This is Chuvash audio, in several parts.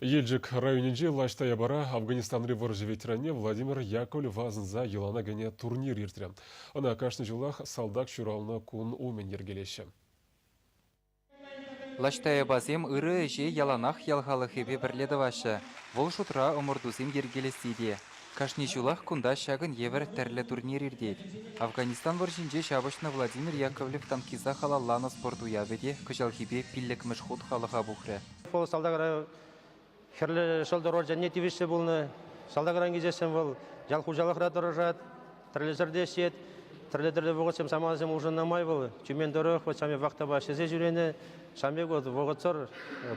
Елчӗк районӗнчи Лащ Таяпара Афганистанри вӑрҫӑ ветеранне Владимир Яковлева асӑнса йӑлана кӗнӗ турнир иртрӗ. Ӑна кашни ҫулах салтак ҫуралнӑ кун умӗн йӗркелеҫҫӗ. Лащ Таяпасем ырӑ ӗҫе яланах ял халӑхӗпе пӗрле тӑваҫҫӗ. Вӑл шутра ӑмӑртусем йӗркелесси те. Кашни ҫулах кунта ҫакӑн евӗр тӗрлӗ турнир иртет. Афганистан вӑрҫинче ҫапӑҫнӑ Владимир Яковлев танкиста халалланӑ спорт уявӗ те кӑҫалхипе пиллӗкмӗш хут халӑха пухрӗ. Вӑл салтакра Хӗрлӗ Ҫӑлтӑр орденне тивӗҫлӗ пулнӑ. Салтакран килсессӗн вӑл ял хуҫалӑхра тӑрӑшать, тӗрлӗ ҫӗрте ӗҫлет. Тӗрлӗ-тӗрлӗ вӑхӑтсем, саманасем улшӑннӑ май вӑл Тюмень тӑрӑх вӑт ҫав пек вахтӑпа ӗҫлесе ҫӳренӗ. Ҫавӑн пек вот вӑхӑтсӑр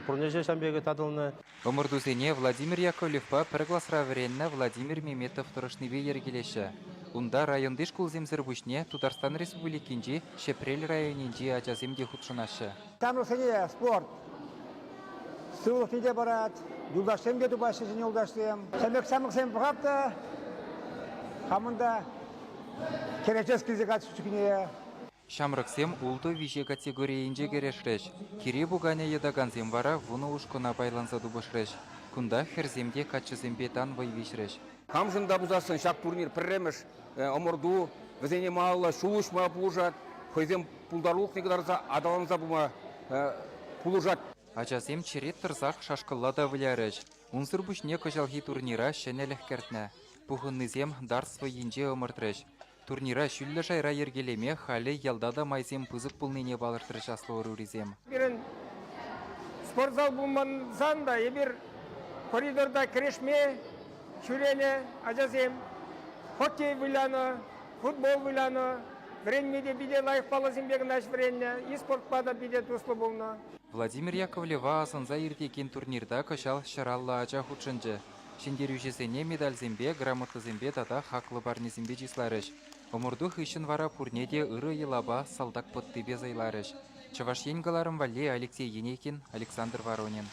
пурнӑҫӗ ҫавӑн пек татӑлнӑ. Ӑмӑртусене Владимир Яковлевпа пӗр класра вӗреннӗ Владимир Меметов тӑрӑшнипе йӗркелеҫҫӗ. Унта районти шкулсемсӗр пуҫне Тутарстан Республикинчи Ҫӗпрел районӗнчи ачасем те хутшӑнаҫҫӗ. Ҫамрӑксене спорт сывлӑхне те парать, юлташсем те тупаҫҫӗ ҫӗнӗ юлташсем. Ҫамрӑк ҫамрӑксем пӑхап та хамӑн та кӗрешес килсе каччӑ чухне. Ҫамрӑксем ултӑ виҫе категорийӗнче кӗрешрӗҫ. Кире пуканӗ йӑтакансем вара вунӑ ушкӑна пайланса тупӑшрӗҫ. Кунта хӗрсем те каччӑсемпе тан вӑй виҫрӗҫ. Камшӑн та пулсассӑн ҫак турнир пӗрремӗш ӑмӑрту, вӗсене малалла ҫул уҫма пулӑшать, хӑйсем пултарулӑхне кӑтартса аталанса пыма пулӑшать. Ачасем черет тӑрсах шашкӑлла та вылярӗҫ. Унсӑр пуҫне кӑҫалхи турнира ҫӗнӗлӗх кӗртнӗ. Пухӑннисем дартс вӑййинче ӑмӑртрӗҫ. Турнира ҫӳллӗ шайра йӗркелеме халӗ ялта та майсем пысӑк пулнине палӑртрӗҫ аслӑ ӑрурисем. Пирӗн спортзал пулмасан та эпир коридорта кӗрешме ҫӳренӗ ачасем, хоккей вылянӑ, футбол вылянӑ. Вӗренме те питӗ лайӑх паллӑсемпе кӑна вӗреннӗ, и спортпа та питӗ туслӑ пулнӑ. Владимир Яковлева асӑнса иртекен турнирта кӑҫал 150 ача хутшӑнчӗ. Ҫӗнтерӳҫӗсене медальсемпе, грамотӑсемпе тата хаклӑ парнесемпе чысларӗҫ. Ӑмӑрту хыҫҫӑн вара пурне те ырӑ йӑлапа салтак пӑттипе сӑйларӗҫ. Чӑваш Ен кӑларӑм валли Алексей Енейкин, Александр Воронин.